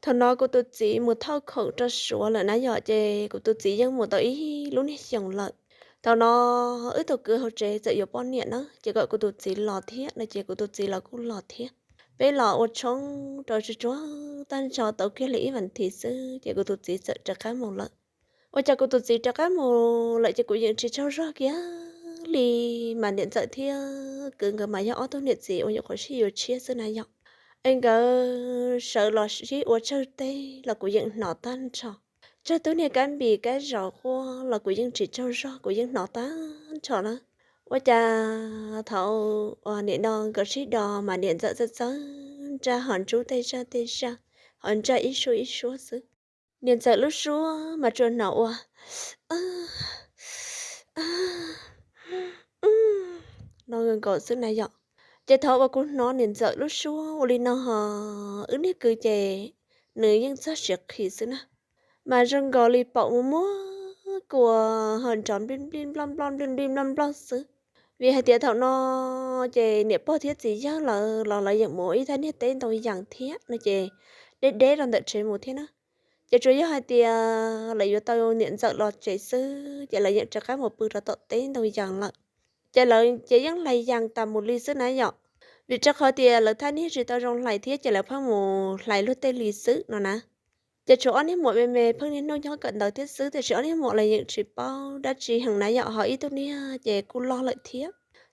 Thaum no kuv tus txiv mus thauj khoom rau Suav lawm na yom, ces kuv tus txiv yeej mus tau ib lub niag xyoos lawm. Thaum no wb tus kwv hauv tsev txawm yuav poj niam na, ces kom kuv tus txiv los thiab no ces kuv tus txiv los kuj los thiab. Peb los ua tshoob rau tsuag tsuag tag nrho tau kiag li ib vas thiv xwb ces kuv tus txiv txawm rov qab mus lawm. Ua cas kuv tus txiv rov qab mus lawm ces kuv yeej tsis tsaug zog kiag li. Mas niam ntxawm thiab kwv nkawd mas yog ob tug niam txiv uas nyuam qhuav sib yuav tshiab xwb na yom. Es nkawd sawv los sib ua tsawg teb los kuv yeej hnov tag nrho. Tsawg tub niag kab npis kab zos quaj los kuv yeej tsis tsaug zog, kuv yeej hnov tag nrho na. Ua cas thaum uas nim no nkawd sib do mas niam ntxawm txawj txawj ntsaj ho ntsub tej zaj tej zaj, ho ntsaj ib suab ib suab xwb. Niam ntxawm lub suab mas tsuas hnov ua no nkaus xwb na yom. Ces thaum uas kuv hnov niam ntxawm lub suab ua li no ho wb niag kwv ces nws yeej txog siav qhi xwb na. Mas zoo nkaus li paum muaj muab kua ho nrov nplij nplij nploj nploj nplij nplij nploj nploj xwb. Vim hais tias thaum no ces niam pog thiab txiv yawg lawv los lawv yeej mus ib thaj niag teb ntoo yas thiab no ces deb deb rau ntawm tsev mus thiab na. Ces tsuas yog hais tias lawv yuav tau niam ntxawm los tsev xwb ces lawv yeej rov qab mus pw rau tom teb ntoo yas lawm. Ces lawv ces yeej hlais yas tas mus li xwb na yom. Vim rau qhov tias lawv thaj niag tsis tau zoo hlais thiab ces lawv pheej mus hlais luag tej li xwb no na. Ces tshuav ob niag muam me me pheej niaj hnub nyob kawm ntawv thiab xwb, tiam sis ob niag muam los yeej tsis paub dab tsi heev na yom, ho ib tug niag ces kuj loj lawm thiab.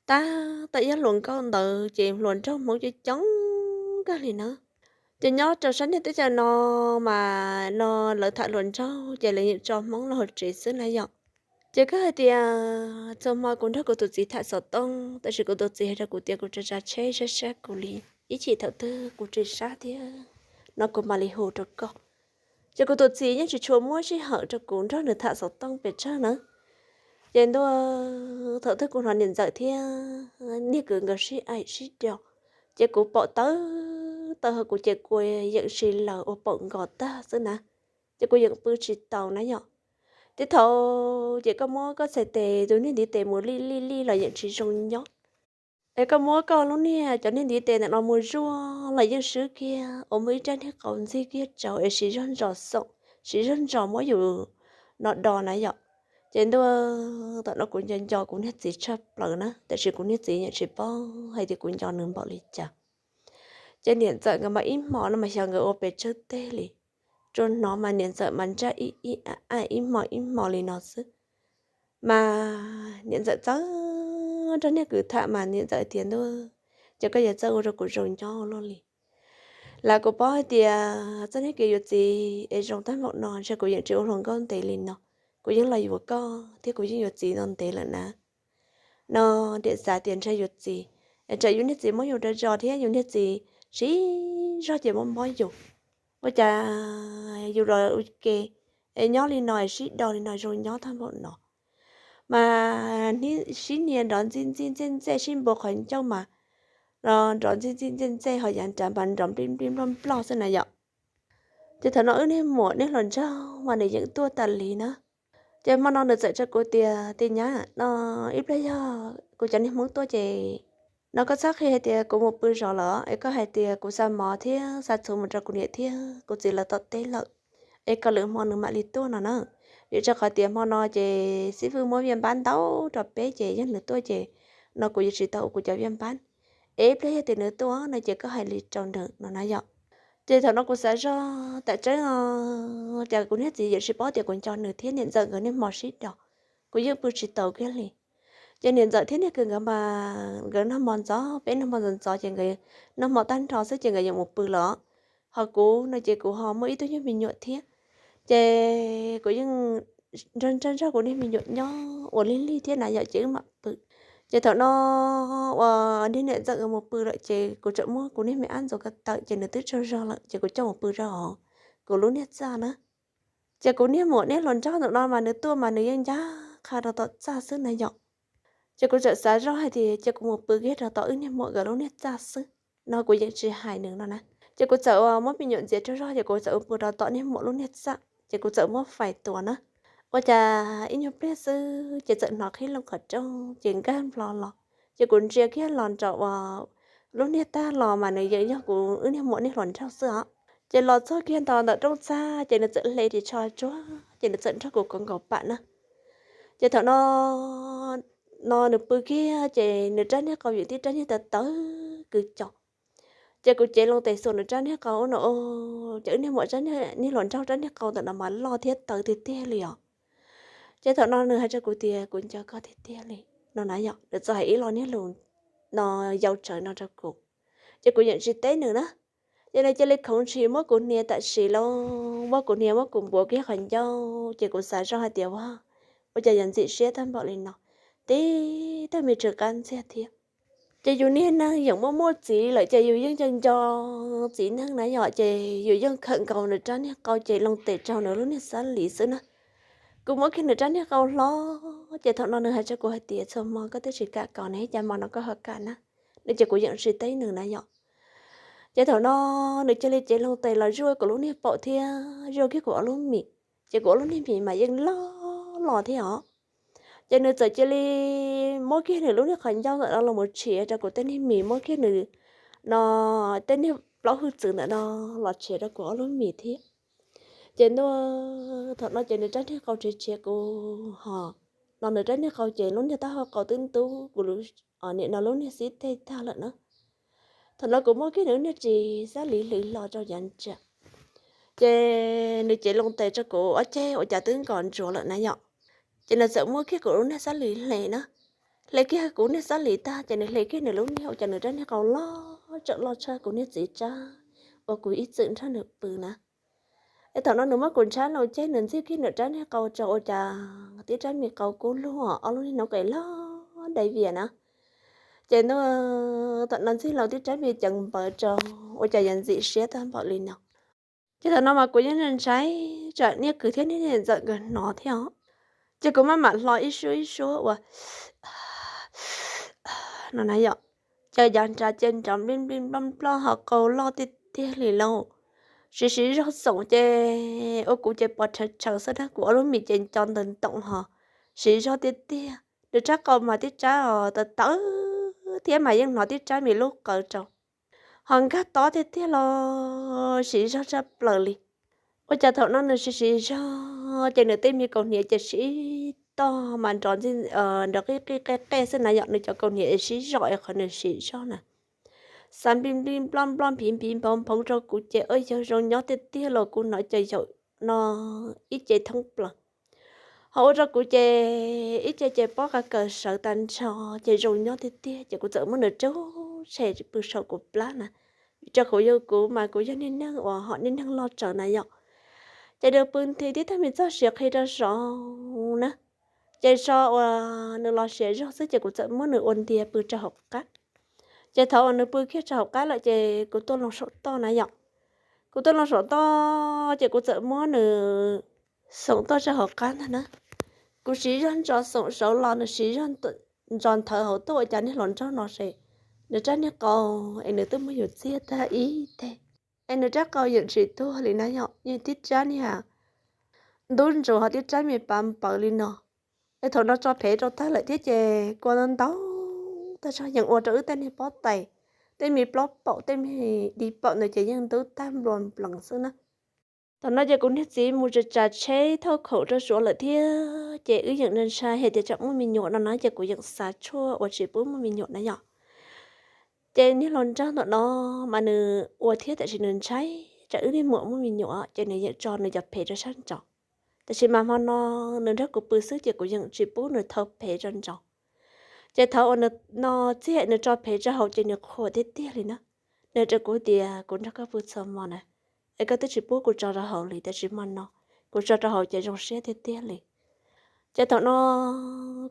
Tab tom yog hluas nkauj ntawd ces hluas nraug Hmoob coob coob kawg li na. Ces nyob rau sab niag teb chaws no mas no lawv tham hluas nraug ces lawv yeej tso Hmoob los hauv tsev xwb na yom. Ces koj hais tias txhua hmo kuv nrog kuv tus txiv tham xov tooj, tab sis kuv tus txiv hais rau kuv tias kuv tsa tsa tsheb sab sab kuv li, ib chim thaum twg kuv tsis sab thiab no kuv mam li hu rau koj. Ces kuv tus txiv yeej tsis tshua muab sij hawm rau kuv nrog nws tham xov tooj pes tsawg na. Ces ntua thaum twg kuv hnov niam ntxawm thiab niag kwv nkawd sib aim sib do, ces kuv paum tawv tawv ho kuv ces kua yeem si laws ua paum nkos tag xwb na. Ces kuv yeem pw tsis taus na yom. Tej thaum ces koj muab koj txhais tes tus niag ntiv tes mus lij lij lij los yeej tsis zoo nyob. Es koj muab koj lub niag cov niag ntiv tes ntawm no mus zuaj los yeej swb kiag uas muaj ib rab niag qau ntxig kiag rau es siv zog ntsos xoo, siv zog ntsos muab yus no do na yom. Ces ntua thaum no kuv nco nco kuv niag txiv tshaj plaws na, tab sis kuv niag txiv yeej tsis paub hais tias kuv nco nws npaum li cas. Ces niam ntxawm nkawd mas ib hmo no mas xyov nkawd ua pes tsawg teg li, tsuas hnov mas niam ntxawm mas ntsaj ib ib a a ib hmo ib hmo li no xwb. Mas niam ntxawm txawj nrog niag kwv tham mas niam ntxawm tias ntua, ces koj yuav txawj ua rau kuv zoo nyob luaj li. Lawv kuv paub hais tias txoj niag kev yuav txiv es zoo tag npaum no ntshe kuv yeej tsis ua hluas nkauj ntev li no, kuv yeej los yuav koj thiab kuv yeej yuav txiv no ntev lawm na. No niam xav tias ntshe yuav txiv es tsam yus niag txiv muab yus da zos thiab yus niag txiv siv zog ces muab mob yus. Ua cas yus los ua ke es nyob li no es sib do li no zoo nyob tag npaum no. Mas sib nias nrov ntxi ntxi ntxej ntxej sib npau qhov ncauj mas nrov ntxi ntxi ntxej ntxej ho yav nrad mas nrov nplij nplij nploj nploj xwb na yom. Ces thaum no wb niag muam niag hluas nraug mas nws yeej tuaj tas li na. Ces hmo no nws txawm rau kuv tias, Tis nyab, no ib pliag yog kuv cov niag Hmoob tuaj ces no koj txhob qhia hais tias kuv mus pw zov lawm es koj hais tias kuv xa mov thiab xa txhuv mus rau kuv niam thiab kuv txiv lawv tom teb lawm, es kom lwm hmo nws mam li tuaj no na. Vim rau qhov tias hmo no ces xib fwb muab viaj npab ntau rau peb ces yog nws tuaj ces no kuv yuav tsis tau ua kuv cov viaj npab. Es ib pliag yog tias nws tuaj no ces koj hais li rau nws no na yom. Ces thaum no kuv xav zog tam tseeb os, cas kuv niag txiv yeej tsis paub tias kuv nco nws thiab niam ntxawm nkawd niaj hmo sib do, kuv yeej pw tsis taus kiag li. Ces niam ntxawm thiab niag kwv nkawd mas nkawd noj hmo ntxov, peb noj hmo ntxov ntxov ces nkawd noj hmo tag nrho xwb ces nkawd yeej mus pw lawm. Ho kuv no ces kuv ho muaj ib tug nyuag me nyuam thiab, ces kuv yeej nrog nrog kuv niag me nyuam nyob ua lig lig thiab na yom, ces wb mam pw. Ces thaum no uas niag niam ntxawm nkawd mus pw lawm ces kuv txawm muab kuv niag me ab ntxuav ko taw ces nws twb tsaug zog lawm ces kuv coj mus pw rau hauv kuv lub niag txaj na. Ces kuv niag muam niag hluas nraug ntawm no mas nws tuaj mas nws yeej ncaj qha rau tom txaj xwb na yom. Ces kuv txawm xav zoj hais tias cia kuv mus pw kiag rau tom wb niag muam nkawd lub niag txaj xwb no, kuv yeej tsis hais nws no na. Ces kuv txawm ua muab me nyuam ntxias tsaug zog ces kuv txawm ua pw rau tom niag muam lub niag txaj ces kuv txawm muab fais tuas na. Ua cas ib nyuag pliag xwb ces txawm hnov qhib loo qhov rooj ces nkag nplo los. Ces kuv ntsia kiag los nraum uas lub niag tag los mas nws yeej yog kuv wb niag muam niag hluas nraug xwb os. Ces los txog kiag nto ntawm rooj txag ces nws txawm hle ris tsho tsuag ces nws txawm nrog kuv kaus nkaus pam na. Ces thaum no, no nws pw kiag ces nws rab niag qau yeej tib rab niag tawv tawv kws co. Ces kuv cev loo tes xuas nws rab niag qau no, ces wb niag muam rab niag, niag hluas nraug rab niag qau ntawm no mas loj thiab tawv tiag tiag li os. Ces thaum no nws hais rau kuv tias kuv nco koj tiag tiag li no na yom, nws txawm hais ib lo niag lus no yau tsawv no rau kuv. Ces kuv yeej tsis teb nws na. Ces nws cia li khoov ntshis muab kuv hnia tam sim lauj, muab kuv hnia muab kuv npuav kiag qhov ncauj ces kuv xav zoj hais tias ua, ua cas yuav ntxim siab tag npaum li no, tib tag me tsw qab ntxiag thiab. Ces yus niag neeg yeej muaj muaj txiv lawm ces yus yeej nco nco txiv neej na yom, ces yus yeej khawm nkaus nws rab niag qau ces loo tes rau nws lub niag xab lis xwb na. Kuv muab kiag nws rab niag qau hlo, ces thaum no nws hais rau kuv hais tias txhua hmo koj twb tsis kam kaus ne, cas hmo no koj ho kam na? No ces kuv yeej tsis teb nws na yom. Ces thaum no nws cia li cev loo tes los zuaj kuv lub niag paum thiab zuaj kiag kuv ob lub mis, ces kuv ob lub niag mis mas yeej loj los thiab os. Ces nws txawm cia li muab kiag nws lub niag qhov ncauj ntawm no los mus tshiav rau kuv tej niag mis, muab kiag nws no tej niag plaub hwj txwv ntawm no los tshiav rau kuv ob lub mis thiab. Ces ntua, thaum no ces nws rab niag qau tshiav tshiav kuv ho, no nws rab niag qau ces lub niag taub hau qau twb ntub kuv nim no lub niag xib teg tag lawm na. Thaum no kuv muab kiag nws lub niag ris xab lis hlwv hlo rau yav ntsa, ces nws cev loo tes rau kuv ob ceg ua cas twb nkos ntsuav lawm na yom. Ces nws txawm muab kiag kuv lub niag xab lis hle na, hle kiag kuv niag xab lis tag ces nws hle kiag nws lub niag ua cas nws rab niag qau loj tseem loj tshaj kuv niag txiv tsab uas kuv ib txwm nrog nws pw na. Es thaum no nws muab kuv ntshab loo ceg nws ntxig kiag nws rab niag qau rau ua cas tib rab me qau kub lug ob lub niag noob qes loj dai vias na. Ces ntua, thaum no ntxig loo tib rab me ceev npawv rau ua cas yuav ntxim siab tag npaum li no. Ces thaum no mas kuv yeej ntshai tsam niag kwv thiab niag ntxawm nkawd hnov thiab os. Ces kuv maj mam hlo ib suab ib suab ua no na yom, ces yav nrad ces nrov nplij nplij nploj nploj ho qau loj tiag tiag li lauj. Siv siv zog xoom ces ua kuv ces pos rhawv rhawv xwb na, kuv ob lub mis ces nco ntaws ntoos ho siv zog tiag tiag. Nws rab qau mas tib rab tawv tawv thiab mas yeej hnov tib rab me lub qawv rau ho nkag tob tiag tiag los siv zog tshaj plaws li. Ua cas thaum no nws siv siv zog ces nws tej me kaus hniav ces sib tog mas nrov ntxi, nrov qij qij qej qej xwb na yom, nws cov kaus hniav es sib zog es qhov nws siv zog na. Xav npij nplij nploj nploj nphiv nphiv nphov nphov rau kuv ces ua yog zoo nyob tiag tiag los kuv hnov ces yaum no ib ce thoob plaws. Ho ua rau kuv ces ib ce ces pob qa kaws sawv tag nrho ces zoo nyob tiag tiag ces kuv txawm muab nws rub tshem pw saum kuv plab na. Vim rau qhov yog kuv mas kuv yog niag neeg uas ho niag neeg loj tsawv na yom. Ces nws pw nthi tib tag me txoj sia qhia rau saud na. Ces so uas nws los siav zog xwb ces kuv txawm muab nws ua ntiag pw rau hauv qab. Ces thaum uas nws pw kiag rau hauv qab lawm ces kuv tuaj loo saum toj na yom. Kuv tuaj loo saum toj ces kuv txawm muab nws xoom toj rau hauv qab ntag na. Kuv siv zog ntso xoom saud los nws siv zog ntso nthawv hauv tuaj ua cas niag hluas nraug no es nws rab niag qau es nws twb muab yus txiag tag ib teg, es nws rab qau yeej tsis tuag li na yom, yeej tib rab niag ntub ntsuav ho tib rab me pav npawv li no. Es thaum no tso phev rau tag lawm thiab ces kua ntau ntau tag zog yeej ua rau wb tej niag pob tais, tej me plaub paum tej me di paum ntawd ces yeej ntub tag nplua nplees xwb na. Thaum no ces kuv niag txiv mus tsa tsheb thauj khoom rau Suav lawm thiab ces wb yeej ntshai hais tias tsam muaj me nyuam no na ces kuv yeej xav tshuaj uas tsis pub muaj me nyuam na yom. Ces niag hluas nraug ntawm no mas nws ua thiab tab sis nws ntshai tsam wb niag muam muaj me nyuam ces nws yeej tso nws cov phev rau sab nraud. Tab sis mas hmo no nws nrog kuv pw xwb ces kuv yeej tsis pub nws thau phev rau nraud. Ces thaum uas nws no txiag nws tso phev rau hauv ces nws qhuas tiag tiag li na. Nws rau kuv tias kuv nrog koj pw txhua hmo na, es koj twb tsis pub kuv tso rau hauv li, tab sis hmo no kuv tso rau hauv ces zoo siab tiag tiag li. Ces thaum no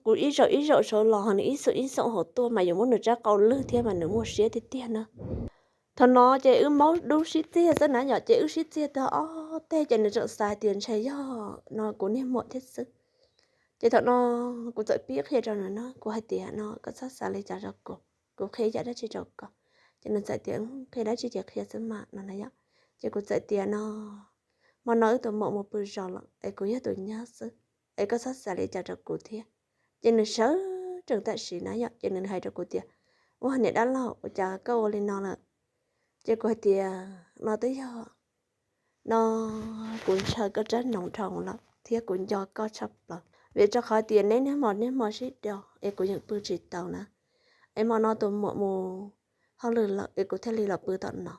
kuv ib zaug ib zaug saud los nws ib xoom ib xoom hauv tuaj mas yuav muab nws rab qau lwg thiab mas nws muaj siab tiag tiag na. Thaum no ces wb maub dub sib txiag xwb na yom, ces wb sib txiag tag ob teg ces nws tseem xav tias ntshe yog no kuv niag muam thiab xwb. Ces thaum no kuv txawm pib qhia rau nws na, kuv hais tias no koj txhob xav li cas rau kuv, kuv qhia yam dab tsi rau koj? Ces nws txawm tias qhia dab tsi ces qhia xwb mas no na yom. Ces kuv txawm tias no hmo no wb tus muam mus pw zos lawm es kuv yog tus nyob xwb, es koj txhob xav li cas rau kuv thiab. Ces nws sawv tsees tam sim na yom, ces nws hais rau kuv tias ua niam dab laug ua cas koj ua li no lawm? Ces kuv hais tias no twb yog no kuv ntshaw koj rab noog dhau lawm thiab kuv nco koj tshaj plaws, vim rau qhov tias neb niaj hmo niaj hmo sib do es kuv yeej pw tsis tau na. Es hmo no tus muam mus hauj lwm lawm es kuv thiaj li los pw tom no.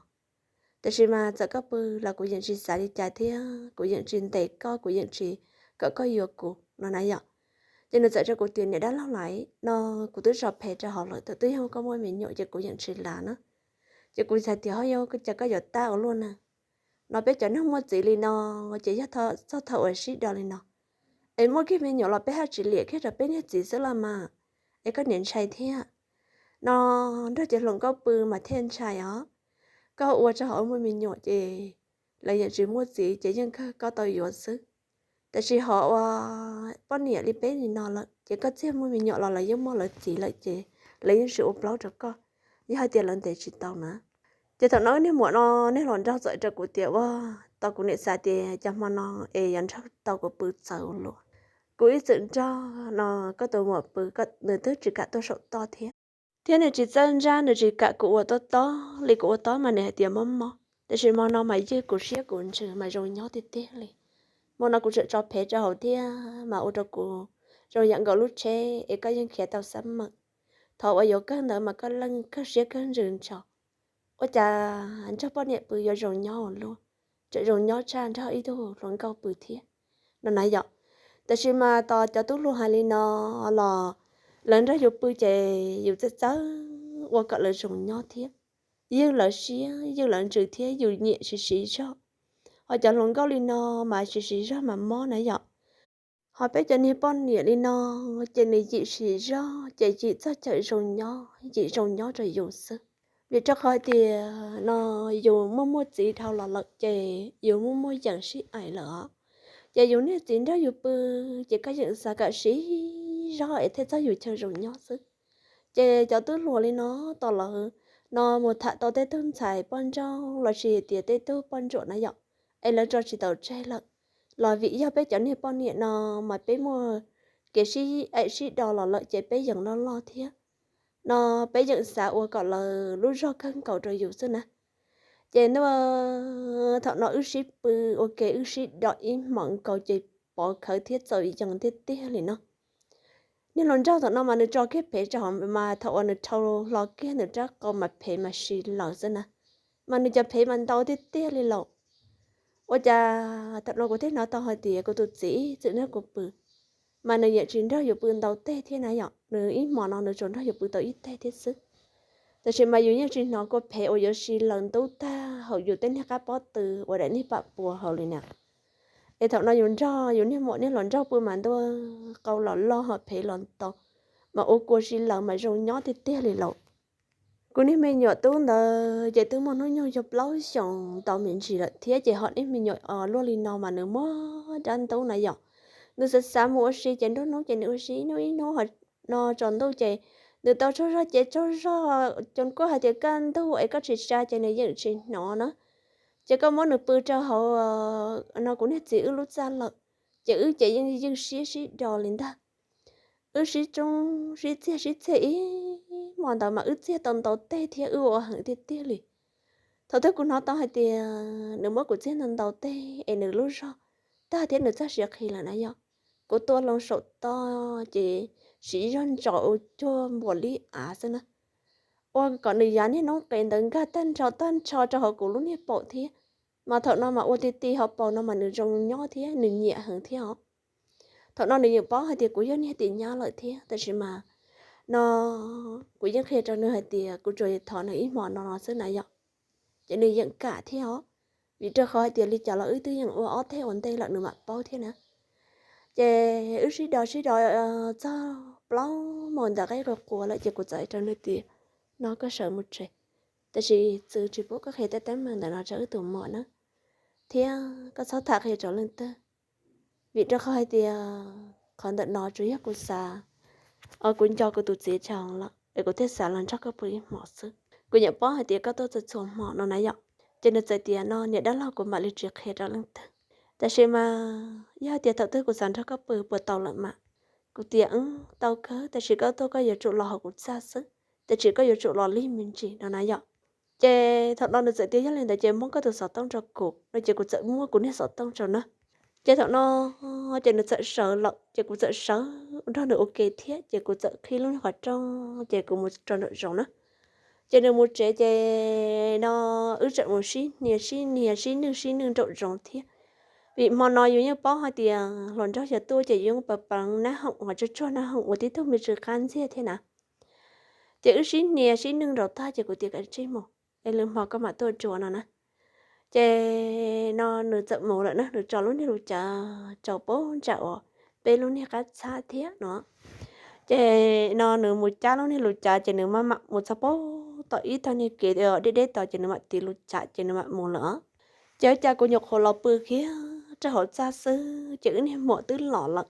Tiam sis mas txawm koj pw los kuv yeej tsis xav li cas thiab kuv yeej tsis ntes koj, kuv yeej tsis kom koj yuav kuv no na yom. Ces nws txawm rau kuv tias, niam dab laug laiv, no kuv twb tso phem rau hauv lawm, thaum twg yog koj muaj me nyuam ces kuv yeej tsis lav na. Ces kuv hais tias, ho yog cas koj yuav tab ua luaj na, no peb cov neeg muaj txiv li no ces yog txog thaum uas sib do li no es muaj kiag me nyuam los peb haj tsis liam kiag rau peb niag txiv xwb los mas, es koj niam ntshai thiab. No nrog cov hluas nkauj pw mas thiaj ntshai os. Koj ua rau hauv muaj me nyuam ces lawv yeej tsis muaj txiv ces yeej kawg koj tau yuav xwb. Tiam sis ho ua poj niam li peb li no lawm ces koj txiag muaj me nyuam los lawv yeej muaj lawv txiv lawm ces lawv yeej tsis ua plaub rau koj, yog hais tias lawv ntes tsis tau na. Ces thaum no niag muam no, niag hluas nraug txawm rau kuv tias, ua tau kuv niam xav tias cov hmo no es yuav nrog tau kuv pw txawv ua luaj. Kuv ib txwm nrog no koj tus muam pw, nws twb tsis kam tuaj saum toj thiab, thiab nws tsis txawj ntsaj, nws tsis kam kuv ua tob tob li. Kuv ua tob mas nws hais tias mob mob, tiam sis hmo no mas ywj kuv siab kuv ntsws mas zoo nyob tiag tiag li. Hmo no kuv tseem tso phem rau hauv thiab mas ua rau kuv zoo yam nkaus lub tsheb es koj yeej khiav tau xab meem. Thaum uas yuav kawg ntawd mas koj leej kawg siab kawg ntsws ntso. Ua cas nrog poj niam pw yuav zoo nyob ua luaj, tseem zoo nyob tshaj nrog ib tug hluas nkauj pw thiab no na yom. Tiam sis mas tos cov tub hluas hais li no los lawv nrog yus pw ces yus txawj txawj ua kom lawv zoo nyob thiab, ywj lawv siab ywj lawv ntsws thiab yus nyiam siv siv zog. Ho cov hluas nkauj li no mas siv siv zog mas mob na yom. Ho peb cov niag poj niam li no ces nws yim siv zog ces yim txoj cai zoo nyob, yim zoo nyob rau yus xwb. Vim rau qhov tias no yus muaj muaj txiv dhau los lawm ces yus muaj muaj yeem sib aim lawm os. Ces yus niag txiv nrog yus pw ces koj yeem xav kom siv zog es thiaj txog yus chaw zoo nyob xwb. Ces cov tub hluas li no tos lawv no mus tham tau tej tug ntxhais poj nrauj lossis tias tej tug poj ntsuam na yom, es lawv tso tsis tau tseg lawm, los vim yog peb cov niag poj niam no mas peb muaj kev sib aim sib do los lawm ces peb yeem loj loj thiab no peb yeem xav ua kom lawv lub zog kawg nkaus rau yus xwb na. Ces ntua thaum no wb sib pw ua ke wb sib do ib hmos nkaus ces pov khawv thiab txaus yees tiag tiag li no. Niag hluas nraug thaum no mas nws tso kiag phem rau hauv mas thaum uas nws dhau hlo kiag nws rab qau mas phem mas si lawm xwb na, mas nws cov phem mas ntau tiag tiag li lauj. Ua cas thaum no kuv thiaj hnov tau hais tias kuv tus txiv ib txwm nrog kuv pw, mas nws yeej tsis nrog yus pw ntau teg thiab na yom, nws ib hmo no nws tsuas nrog yus pw tau ib teg thiab xwb. Tab sis mas yus yeej tsis hnov kua phem uas yuav si lawm ntub tag hauv yus tej niag qab pob tw uas daim niag pam puas hauv li na. Es thaum no yus nrog yus niag muam niag hluas nraug pw mas ntua qau los loj ho phem los ntau, mas ua kua si lawm mas zoo nyob tiag tiag li lauj. Kuv niag me nyuam tub ntawd ces twb muaj hnub nyoog yog plaub xyoos tau me ntsis lawm thiab ces ho niag me nyuam luaj li no mas nws muaj dab ntub na yom. Nws xav xav mus ua si ces nruab hnub ces nws ua si ib hnub ib hnub ho no tsaus ntuj ces nws tau tsaug zog ces tsaug zog, cov kuj hais tias kaj ntug es koj tsis tsa ces nws yeej tsis hnov na. Ces koj muab nws pw rau hauv no kuv niag txiv wb lub txaj lawm, ces wb ces yeej ywj siab sib do li ntag. Wb sib tsoob sib txiag sib txiag ib hmo ntawd mas wb txiag tau ntau teg thiab wb ua heev tiag tiag li. Thaum twg kuv hnov tau hais tias nws muab kuv txiag ntau ntau teg es nws lub zog tag thiab nws txoj sia qhi lawm na yom, kuv tua loo saum toj ces siv zog ntsos ua cuag npuas li av xwb na. Ua kom nws yav niag noob qes ntawd nkag tag nrho tag nrho rau hauv kuv lub niag paum thiab. Mas thaum no mas ua ti ti hauv paus no mas nws zoo nyob thiab nws nyiam heev thiab os. Thaum no nws yeej paub hais tias kuv yog niag tim nyab lawm thiab, tab sis mas no kuv yeej qhia rau nws hais tias kuv tsuas thov nws ib hmo no no xwb na yom. Ces nws yeej kam thiab os, vim rau qhov hais tias li cas los wb twb yeej ua ob teg ua ntej lawm nws mam paub thiab na. Ces wb sib do sib do txog plaub moos ntawm qaib qua qua lawm ces kuv txawm hais rau nws tias, no koj sawv mus tsev, tab sis txwv tsis pub koj qhia tej teeb meem ntawm no rau wb tus muam na, thiab koj txhob tham qhia rau leej twg, vim rau qhov hais tias qhov ntawm no tsuas yog kuv xav, kuv nco kuv tus txiv tsawg lawm es kuv thiaj xav los nrog koj pw ib hmos xwb. Kuv yeej paub hais tias koj tuaj txhua txhua hmo no na yom. Ces nws txawm tias, no niam dab laug, kuv mam li tsis qhia rau leej twg, tab sis mas yog hais tias thaum twg kuv xav nrog koj pw puas tau lawm mas kuv tias, tau kawg, tab sis koj tuaj koj yuav tsum los hauv kuv txaj xwb, tab sis koj yuav tsum los lig me ntsis no na yom. Ces thaum no nws txawm tias yog li ntawd ces muab koj tus xov tooj rau kuv no, ces kuv txawm muab kuv niag xov tooj rau na. Ces thaum no ces nws txawm sawv lawm ces kuv txawm sawv nrog nws ua ke thiab, ces kuv txawm qhib lub niag qhov rooj ces kuv mus rau nraum zoov na. Ces nws mus tsev ces no wb txawm mus sib hnia sib hnia sib nwj sib nwj nraum zoov thiab. Vim hmo no yus yeej paub hais tias hluas nraug yog tuaj ces yus yeej pa peev nab hoom ho tsuag tsuag nab hoom ua tib tug me tsw qab ntxiag thiab na. Ces wb sib hnia sib nwj nraum tag ces kuv tias kav tsij mus, es lwm hmo koj mam tuaj dua no na. Ces no nws txawm mus lawm na, nws tso lub niag lus cav tso pab ntsam uas peb lub niag qab txhab thiab no. Ces no nws mus cab lub niag lus cav ces nws maj mam mus txog pab tom ib tog niag kev deb deb tod ces nws mam tiv lus cav ces nws mam mus lawm. Ces ua cas kuv nyuam qhuav los pw kiag rau hauv txaj xwb ces wb niag muam twb los lawm.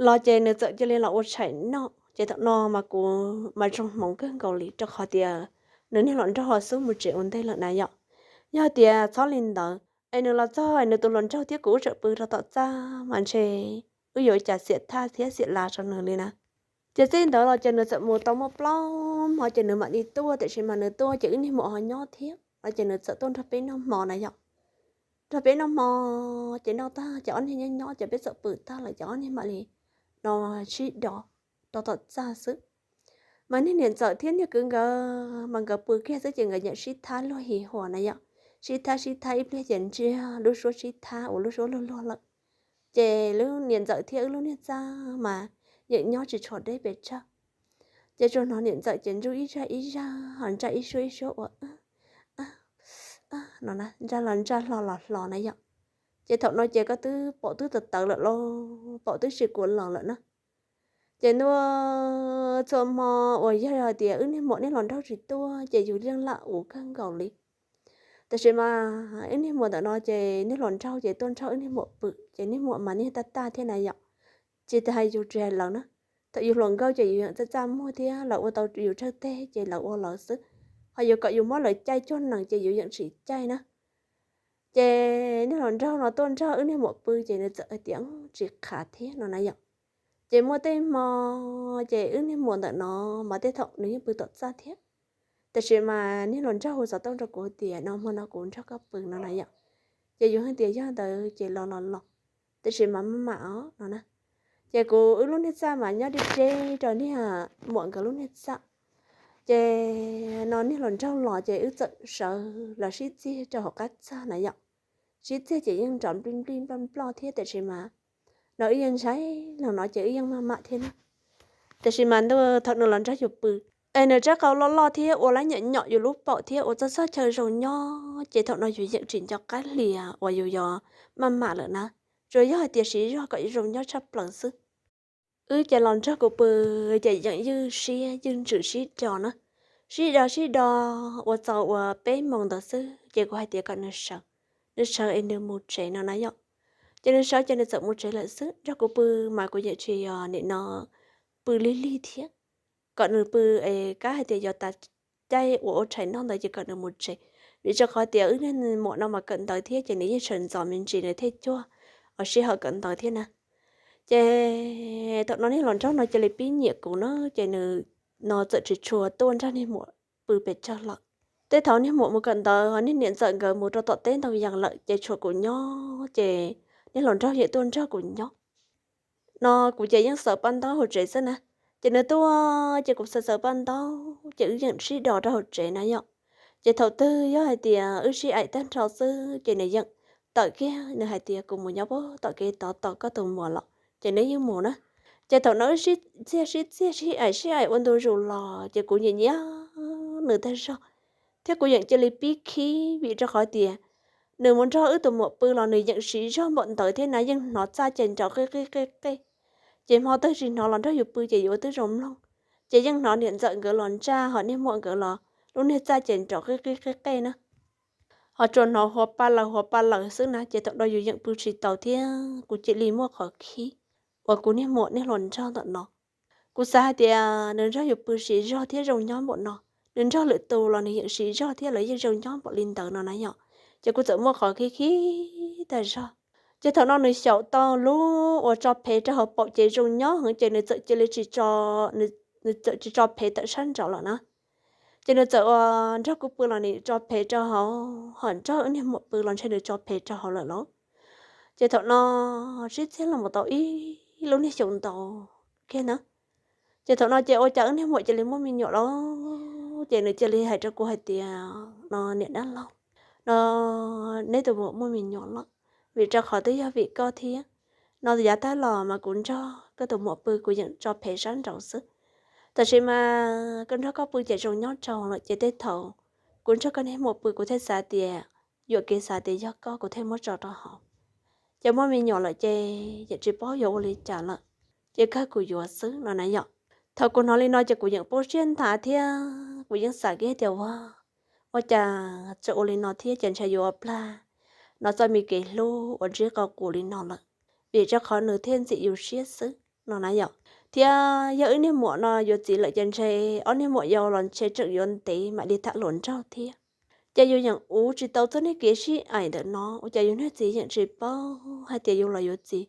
Los ces nws txawm cia li los ua tshais noj, ces thaum no mas kuv mas zoo hmoov kawg nkaus li rau qhov tias nws niag hluas nraug ho xub mus tsev ua ntej lawm na yom. Yog tias txhob li ntawd es nws los txog nws tus hluas nraug thiab kuv wb tseem pw rau tom txaj mas ntshe wb yuav cas xiam thaj thiab xiam las rau nws li na. Ces txij ntawd los ces nws txawm mus tau muaj plaub hmo ces nws mam li tuaj, tiam sis mas nws tuaj ces wb niag muam ho nyob thiab no ces nws txawm tuaj nrog peb noj hmo na yom. Nrog peb noj hmo ces noj tag ces ob niag nyob nyob ces peb txawm pw tag lawm ces ob niag mam li no sib do rau tom txaj xwb. Mas niag niam ntxawm thiab niag kwv nkawd mas nkawd pw kiag xwb ces nkawd nyiam sib thab luag hi huas na yom. Sib thab sib thab ib pliag ces ntsiag lub suab sib thab uas lub suab luag luag lawm. Ces lub niam ntxawm thiab wb lub niag txaj mas yeej nyob tsis tshua deb pes tsawg. Ces tsuas hnov niam ntxawm ces ntsuj ib zaj ib zaj ho ntsaj ib suab ib suab ua no na, ntsaj los ntsaj hlo los hlo na yom. Ces thaum no ces koj twb paum twb tawv tawv lawm lauj, paum twb tsis kuav los lawm na. Ces ntua txhua hmo uas yog hais tias wb niag muam niag hluas nraug tsis tuaj ces yus yeej laj ua kawg nkaus li. Tab sis mas wb niag muam ntawm no ces niag hluas nraug ces tuaj nrog wb niag muam pw ces niag muam mas niag taj taj thiab na yom. Tsis tas hais yus tsis hais lawv na, thaum yus hluas nkauj ces yus yeem txaj txaj muag thiab lawv ua tau yus tsawg teg ces lawv ua lawv xwb. Ho yus kom yus muab lawv caij cuag nees ces yus yeem tsis caij na. Ces niag hluas nraug no tuaj nrog wb niag muam pw ces nws txawm hais tias tsis qhav thiab no na yom. Ces muaj tej hmo ces wb niag muam ntawm no mas tej thaum nws yeej pw tom txaj thiab. Tab sis mas niag hluas nraug hu xov tooj rau kuv tias no hmo no kuv nrog koj pw no na yom. Ces yus hais tias yog ntawd ces los los los, tab sis mas maj mam os no na. Ces kuv wb lub niag txaj mas nyob deb deb rau niag muam nkawd lub niag txaj. Ces no niag hluas nraug los ces wb txawm sawv los sib txiag rau hauv qab txaj na yom. Sib txiag ces yeej nrov nplij nplij nploj nploj thiab tab sis mas no wb yeej ntshai los no ces wb yeej maj mam thiab na. Tab sis mas ntua thaum nws los nrog yus pw es nws rab qau loj loj thiab ua lab nyom nyom yus lub paum thiab ua txoj txoj chaw zoo nyob ces thaum no yus yeem tsis nco qab hlias uas yus yog maj mam lawm na. Tsuas yog hais tias siv zog kom zoo nyob tshaj plaws xwb. Wb ces los nrog kuv pw ces yeem ywj siab ywj ntsws sib do na. Sib do sib do ua txaus ua peb moos ntawd xwb ces kuv hais tias kom nws sawv, nws sawv es nws mus tsev no na yom. Ces nws sawv ces nws txawm mus tsev lawm xwb, nrog kuv pw mas kuv yeem tsis yog nim no pw lig lig thiab. Kom nws pw es kab hais tias yuav tas caij uas ua tshais noj ntawd ces kom nws mus tsev, vim rau qhov tias wb niag muam no mas kawm ntawv thiab ces nws yeej sawv ntxov me ntsis nws thiaj cuag sij hawm kawm ntawv thiab na. Ces thaum no niag hluas nraug no cia li pib nyiam kuv na, ces nws no txawm tsis tshua tuaj nrog niag muam pw pes tsawg lawm. Tej thaum niag muam mus kawm ntawv ho niag niam ntxawm nkawd mus rau tom teb ntau yam lawm ces tshuav kuv nyob ces niag hluas nraug yeem tuaj nrog kuv nyob. No kuv ces yeej xaws paj ntaub hauv tsev xwb na. Ces nws tuaj ces kuv xaws xaws paj ntaub ces wb yeem sib do rau hauv tsev na yom. Ces thaum twg yog hais tias wb sib aim tag nrho xwb ces nws yeem tawm kiag nws hais tias kuv mus nyob puag tom kev tod tos koj tus muam los ces nws yeej mus na. Ces thaum no wb sib txiag sib txiag sib aim sib aim ua ntu zus los ces kuv nyiam nyiam nws tag zog, thiab kuv yeem cia li pib khib vim rau qhov tias nws mus nrog wb tus muam pw los nws yeem siv zog npaum ntawd thiab na, yeej hnov txaj ces nrov qej qej qej qej. Ces hmo twg tsis hnov los nrog yus pw ces yus ua twb zoo mloog, ces yeej hnov niam ntxawm nkawd los ntsaj ho niag muam nkawd los lub niag txaj ces nrov qej qej qej qej na. Ho tsuas hnov huav pa lawm huav pa lawm xwb na, ces thaum no yus yeem pw tsis taus thiab kuv cia li muaj qhov khib uas kuv niag muam niag hluas nraug ntawm no. Kuv xav hais tias nws nrog yus pw siv zog thiab zoo nyob npaum no, nws nrog lwm tus los nws yeem siv zog thiab lawv yeej zoo nyob npaum li ntawd no na yom. Ces kuv txawm muaj qhov khib khib tag zog. Ces thaum no nws xyaum tau lub uas tso phev rau hauv paum ces zoo nyob heev ces nws txawm cia li tsis tso, nws txawm tsis tso phev tawm sab nraud lawm na. Ces nws txawm ua nrog kuv pw los nws tso phev rau hauv, ho nrog wb niag muam pw los ntshe nws tso phev rau hauv lawm lauj. Ces thaum no sib txiag los mus tau ib lub niag xyoo ntau kiag na. Ces thaum no ces ua cas wb niag muam cia li muaj me nyuam lauj. Ces nws cia li hais rau kuv hais tias, no niam dab laug, no neb tus muam muaj me nyuam lawm, vim rau qhov twb yog vim koj thiab. No yav tag los mas kuv nrog koj tus muam pw kuv yeem tso phev sab nraud xwb, tab sis mas koj nrog koj pw ces zoo nyob rau lawm, ces tej thaum kuv nrog koj niag muam pw kuv thiaj xav tias, yuam kev xav tias yog koj kuv thiaj muab tso rau hauv. Ces muaj me nyuam lawm ces yeej tsis paub yuav ua li cas lawm, ces kawg kuv yuav xwb no na yom. Thaum kuv hnov li no ces kuv yeej poob siab nthav thiab kuv yeej xav kiag tias ua, ua cas tseem ua li no thiab ces ntshe yuav ua plag no txoj me kev hlub uas ntsib qau qus li no lawm, vim rau qhov nws thiaj ntxim yus siab xwb no na yom. Thiab yog wb niag muam no yuav txiv lawm ces ntshe ob niag muam yau los ntshe tseem yuav ntev mam li tham hluas nraug thiab. Ces yus yeem ua tsis tau txoj niag kev sib aim ntawm no, ua cas yus niag txiv yeem tsis paub hais tias yus los yuav txiv.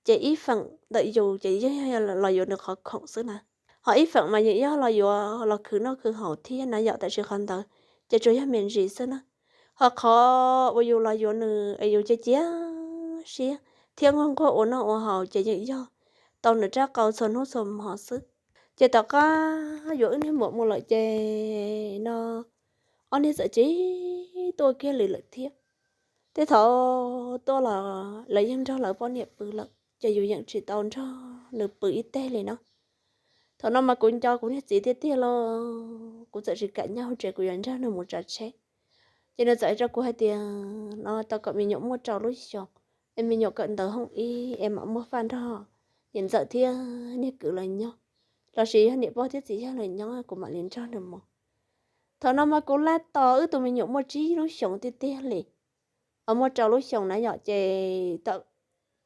Ces ib feem ntawm yus ces yeej yog los yuav nws qhov khoom xwb na, ho ib feem mas yeem yog los yuav los khwv noj khwv haus thiab na yom, tab sis qhov ntawd ces tsuas yog me ntsis xwb na. Ho qhov uas yus los yuav nws es yus cia cia siab thiab nquag nquag ua noj ua haus ces yeej yog tau nws rab qau txhua hnub txhua hmo xwb. Ces tom qab yuav wb niag muam mus lawm ces no ob niag txawm cia li tuaj kiag li lawm thiab. Tej thaum tuaj los lawv yeej nrog lawv poj niam pw lawm ces yus yeej tsis tau nrog nws pw ib teg li no. Thaum no mas kuv nco kuv niag txiv tiag tiag los kuv txawm tsis kam nyob hauv tsev, kuv yuav nrog nws mus tsav tsheb. Ces nws txawm hais rau kuv hais tias no tau kom me nyuam muaj rau lub xyoo, es me nyuam kawm ntawv hoob ib es mam muaj faj nrog niam ntxawm thiab niag kwv lawv nyob, lossis yog niam pog thiab txiv yawg lawv nyob kuv mam li nrog nws mus. Thaum no mas kuv laj tos wb tus me nyuam muaj tsib lub xyoos tiag tiag li, muaj rau lub xyoos na yom, ces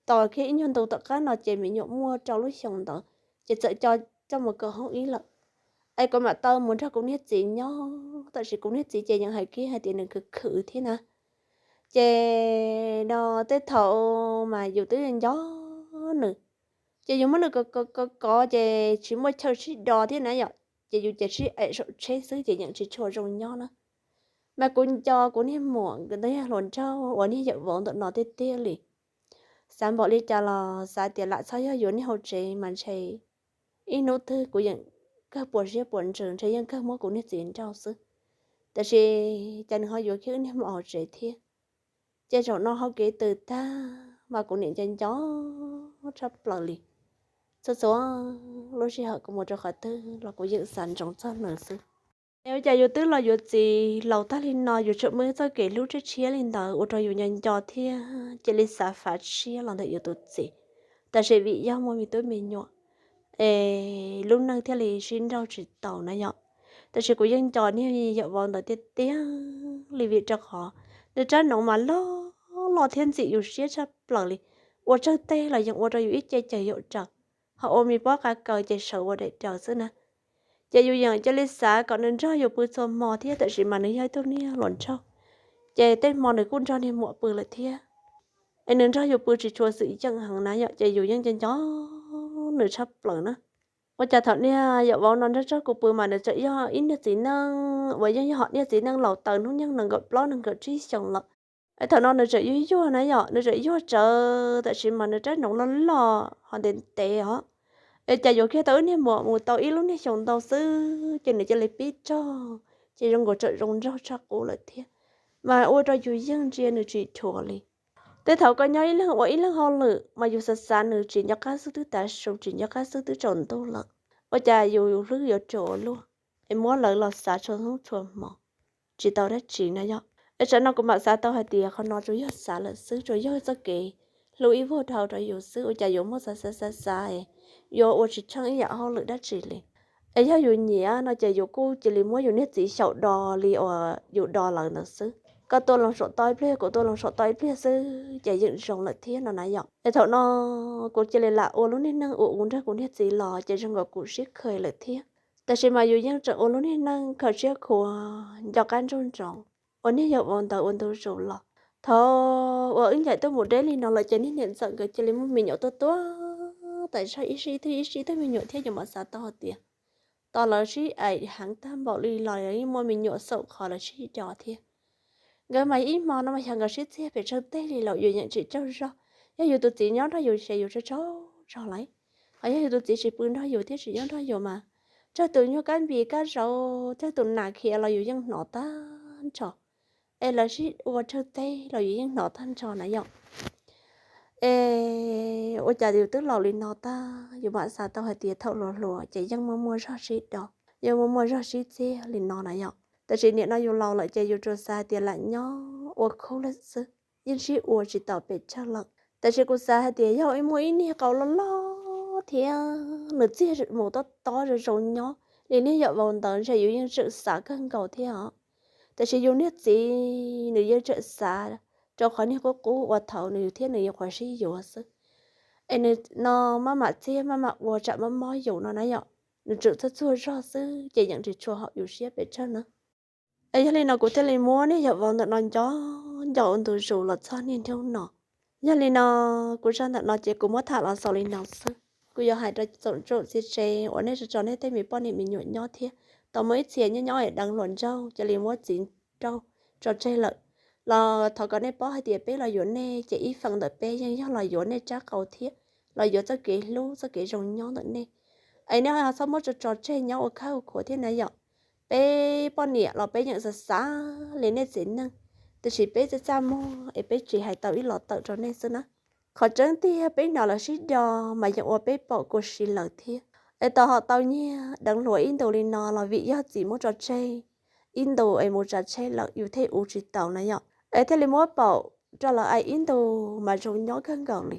tos kiag ib nyuag ntu tom qab no ces me nyuam muaj rau lub xyoos ntawd ces txawm coj mus kawm hoob ib lawm. Es kuv mam tau mus nrog kuv niag txiv nyob, tab sis kuv niag txiv ces yeej hais kiag hais tias nws khwv khwv thiab na. Ces no tej thaum mas yus twb nco nws, ces yus muab nws kov kov kov ces tsis muaj chaw sib do thiab na yom, ces yus ces sib aim saum tsheb xwb ces yeej tsis tshua zoo nyob na. Mas kuv nco kuv niag muam nkawd yog hluas nraug uas niag yawm vauv ntawm no tiag tiag li. Xav npaum li cas los xav tias lam txhob yog yuav niag hauv tsev mas ntshe ib hnub twg kuv yeej kawg puas siab puas ntsws ntshe yeej kawg muab kuv niag txiv nrauj xwb. Tab sis cas nws ho yuav kiag wb niag muam hauv tsev thiab. Ces zaum no hauv kev tws tag mas kuv niam nco nco tshaj plaws li. Txhua txhua lub sij hawm kuv mus rau qhov twg los kuv yeej xav ntsoov txog nws xwb. Es ua cas yus twb los yuav txiv laus tag li no yus tseem muaj ib txoj kev hlub tshiab tshiab li ntawd ua rau yus nco nco thiab cia li xav fav tshiab los ntawm yus tus txiv. Tab sis vim yog muaj me tub me nyuam es lub neej thiaj li sib nrauj tsis taus na yom. Tab sis kuv yeej nco niag yawm vauv ntawd tiag tiag li vim rau qhov nws rab noov mas loj loj thiab ntxim yus siab tshaj plaws li. Ua tsawg teg los yeej ua rau yus ib ce cawg yaum raws, ho ua me pob qa kaws ces sawv ua daim raws xwb na. Ces yus yeej cia li xav kom nws nrog yus pw txhua hmo thiab, tab sis mas nws yog ib tug niag hluas nraug, ces tej hmo nws kuj nrog niag muam pw lawm thiab. Es nws nrog yus pw tsis tshua xwm yeej heev na yom, ces yus yeej nco nco nws tshaj plaws na. Ua cas thaum niag yawm vauv no nrog kuv pw mas nws tseem yog ib niag txiv neej uas yeej yog hom niag txiv neej laus taws hnub nyoog nees nkaum plaub nees nkaum tsib xyoos lawm. Es thaum no nws tseem yuag yuag na yom, nws tseem yuag tsawv tab sis mas nws rab noov loj loj ho ntev ntev os. Es cas yuav kiag tau wb niag muam mus tau ib lub niag xyoos ntau xwb ces nws cia li pib rog, ces zoo nkaus tseem zoo nraug tshaj qub lawm thiab. Mas ua rau yus yeej ntsia nws tsis dhuav li. Tej thaum koj nyob ib leeg ua ib leeg hauj lwm mas yus xav xav nws tsis nco qab xub twb tav su, tsis nco qab xub twb tsaus ntuj lawm. Ua cas yus hlwb yuav tsuas ua luaj, es muab lawv los xav txhua hnub txhua hmo, tsis tau dab tsi na yom. Es tsam no kuv mam xav tau hais tias qhov no tsuas yog xav lawm xwb, tsuas yog txoj kev hlub ib vuag dhau rau yus xwb, ua cas yuav muab xav xav xav xav, yuav ua tsis tsheej ib yam hauj lwm dab tsi li. Es yog yus nyiam no ces yus kuj cia li muab yus niag txiv xyaum do li uas yus do lawv ntawd xwb. Koj tuaj loo saum toj ib pliag, kuv tuaj loo saum toj ib pliag xwb ces yeej zoo lawm thiab no na yom. Es thaum no kuv cia li lam ua lub niag neej ua ua nrog kuv niag txiv los ces zoo nkaus kuv sib khues lawm thiab. Tab sis mas yus yeej tseem ua lub niag neej khaws siab khuav nco qab ntsoov ntsoov uas niag yawm vauv ntawd ua ntu zus los. Thaum uas wb ncaim tuaj mus deb li no lawm ces niag niam ntxawm nkawd cia li muaj me nyuam tuaj tuaj tais zog ib sij twg ib sij twg me nyuam thiab, yus mam xav tau hais tias tos lawv sib aim heev tag npaum li los yeej muaj me nyuam xaum qhov lawv sib do thiab. Nkawd mas ib hmo no mas xyov nkawd sib txiag pes tsawg teg li los yus yeej tsis tsaug zog. Yog yus tus txiv nyob nrog yus ces yus tsaug tsaug zog lawm, ho yog yus tus txiv tsis pw nrog yus thiab tsis nyob nrog yus mas tsawg tus nyuag kab npis kab zauv, tsawg tus nas khiav los yus yeej hnov tag nrho. Es lawv sib ua tsawg teg los yus yeej hnov tag nrho na yom. Es ua cas yus twb laus li no tag yus mam xav tau hais tias thaum hluas hluas ces yeej muaj muaj zog sib do, yeej muaj muaj zog sib txiag li no na yom. Tab sis nim no yus laus lawm ces yus tsuas xav hais tias lam nyob ua khub lawm xwb, yeej sib ua tsis tau pes tsawg lawm. Tab sis kuv xav hais tias yog ib muaj ib niag qau loj loj thiab nws txiag mus tob tob zoo zoo nyob li niag yawm vauv ntawd ntshe yus yeej tseem xav kawg nkaus thiab os. Tab sis yus niag txiv nws yeej tseem xav rau qhov niag qub qub uas thaum nws thiab nws nyuam qhuav sib yuav xwb. Es nws no maj mam txiag maj mam ua tsam mob mob yus no na yom, nws tseem txuag txuag zog xwb ces yeej tsis tshua haum yus siab pes tsawg na. Es yog li no kuv thiaj li muab niag yawm vauv ntawm no nco nco ua ntu zus los txog niaj hnub no. Yog li no kuv zaj ntawm no ces kuv muab tham los xaus li no xwb. Kuv yuav hais rau tsoom tsoom txiv tsev uas nej tso tso nej tej me poj niam me nyuam nyob thiab, tau muaj ib txhia nyob nyob es deev hluas nraug cia li muab txiv nraug tso tseg lawm, los thov kom nej paub hais tias peb los yuav nej ces ib feem ntawm peb yeej yog los yuav nej tsab qau thiab los yuav txoj kev hlub txoj kev zoo nyob ntawm nej. Es nej txhob muab tso tso tseg nyob ua khawb ua khuav thiab na yom. Peb poj niam los peb yeej xav xav li nej txiv neej, tiam sis peb txaj txaj muag es peb tsis hais tau ib los tawm rau nej xwb na. Qhov tseeb tiag peb hnov lawv sib do mas yeej ua peb paum khuv si lawm thiab. Es tau ho tau nyiag deev hluas ib ntus li no los vim yog txiv muab tso tseg ib ntus es mus tsav tsheb lawm yus thiaj ua tsis taus na yom. Es thiaj li muab paum rau lawv aim ib ntus mas zoo nyob kawg nkaus li.